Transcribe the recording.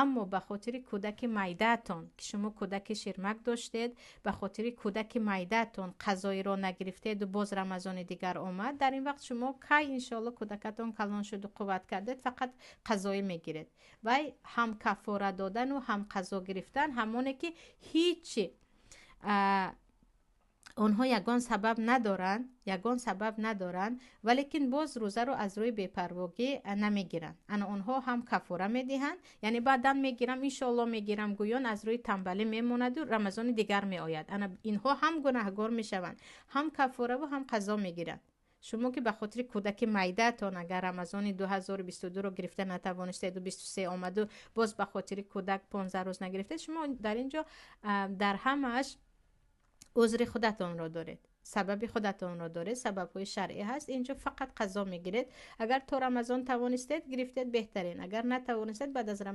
Аммо ба хотири кӯдаки майдаатон, ки шумо кӯдаки ширмак доштед, ба хотири кӯдаки майдаатон қазоиро нагирифтеду боз Рамазони дигар омад, дар ин вақт шумо кай, иншоалло, кӯдакатон калон шуду қувват кардед, фақат қазоӣ мегиред. Вай ҳам каффора додану ҳам қазо гирифтан ҳамоне, ки ҳичи онҳо ягон сабаб надоранд, ягон сабаб надоранд, валекин боз рӯзаро аз рӯи бепарвогӣ намегиранд. Ана онҳо ҳам каффора медиҳанд, яъне баъдан мегирам, иншоалло мегирам гӯён, аз рӯи тамбалӣ мемонаду Рамазони дигар меояд. Ана инҳо ҳам гунаҳгор мешаванд, ҳам каффораву ҳам қазо мегиранд. Шумо ки ба хотири кӯдаки майдаатон агар Рамазони 2022-ро гирифта натавонистеду 23 омаду, боз ба хотири кӯдак 15 рӯз нагирифтед, шумо дар ин ҷо дар ҳамааш узри худатонро доред, сабаби худатонро доред, сабабҳои шаръӣ ҳаст. Инҷо фақат қазо мегиред. Агар то Рамазон тавонистед, гирифтед, беҳтарин. Агар натавонистед, баъд аз Рамазон.